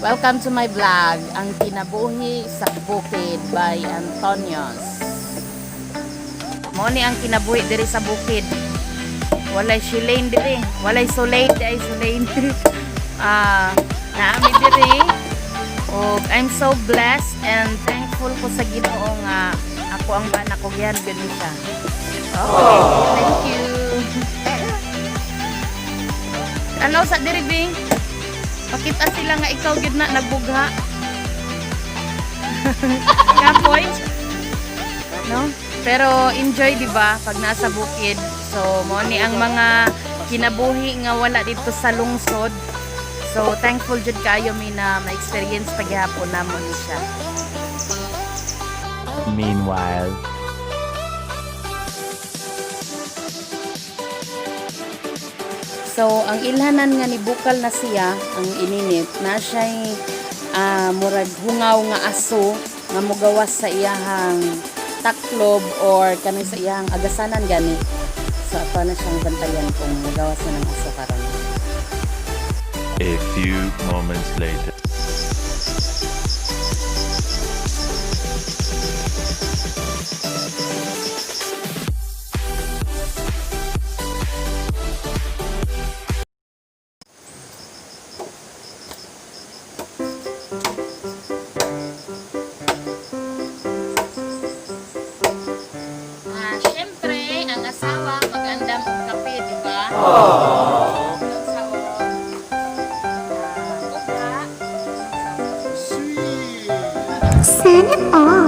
Welcome to my vlog, Ang Kinabuhi sa Bukid by Antonios. Mo ni ang kinabuhi diri sa bukid. Walay shilane diri, walay sulane di ay sulane. Naami diri. Og I'm so blessed and thankful ko sa Ginoo nga ako ang bana ko gihan gyud ni siya. Okay, thank you. Ano sa diri, Bing? Pakita sila nga ikaw gyud na nagbugha. Kapoy. No? Pero enjoy, di ba, pag nasa bukid. So mo ni ang mga kinabuhi nga wala dito sa lungsod. So thankful jud kayo mi na ma-experience paghapon namo ni siya. Meanwhile. So ang ilhanan nga ni bukal na siya ang ininit na siya'y murag hungaw nga aso nga mugawas sa iyahang taklob or kanang sa iyahang agasanan gani. So ato na siyang bantayan kung mugawas na ng aso karon. A few moments later. Syempre, ang asawa magandam og kape, di ba? Sa Sana all.